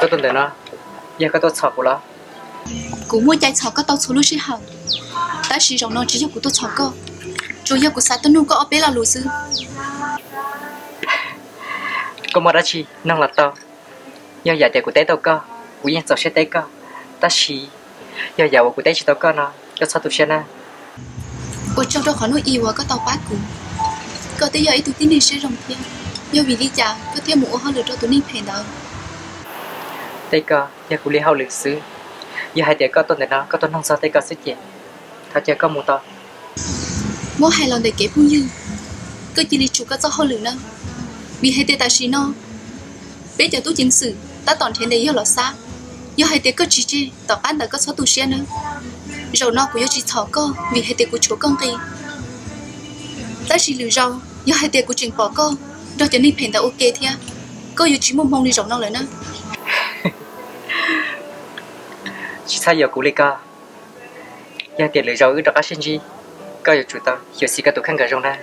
Koj tuaj ntawm no yog koj tuaj txhom kuv los? Kuv muaj cai txhom koj tau txhua lub sij hawm, tab sis zaum no tsis yog kuv tuaj txhom koj, tsuas yog kuv xav tuaj nug koj ob peb lo lus xwb. Koj muaj dab tsi nug los tau. Yog yam tias kuv teb tau koj, kuv yeej txaus siab teb koj, tab sis yog yam uas kuv teb tsis tau koj no, koj txhob tu siab na. Ua tsaug rau qhov hnub i uas koj tau pab kuv. Koj twb yog ib tug tib neeg siab zoo thiab, yog vim li cas koj thiaj mus ua hauj lwm rau tus neeg phem ntawd? Tej ko yog kuv li hauj lwm xwb. Yog hais tias koj tuaj ntawm no koj tuaj nug txog tej ko xwb ces thov caw koj mus tau. Muab hais los ntawm kev phooj ywg, koj cia li tsum koj txoj hauj lwm na, vim hais tias tam sim no peb cov tub ceev xwm tab tom nrhiav ntawm yog Los Xab. Yog hais tias koj tsis tseg, tom qab ntawd koj txhob tu siab nawb. Zaum no kuv yuav tsis txhom koj vim hais tias kuv tshuav koj nqi, tab sis lwm zaus yog hais tias kuv tseem pom koj nrog cov neeg phem ntawd ua ke thiab, koj yuav tsis muaj hmoo li zaum no lawm na. Tsis txhob yuam kuv li ko. Yog tias lwm zaus wb rov qab sib ntsib, koj yuav tsum tau xyuam xim koj tus kheej kom zoo na.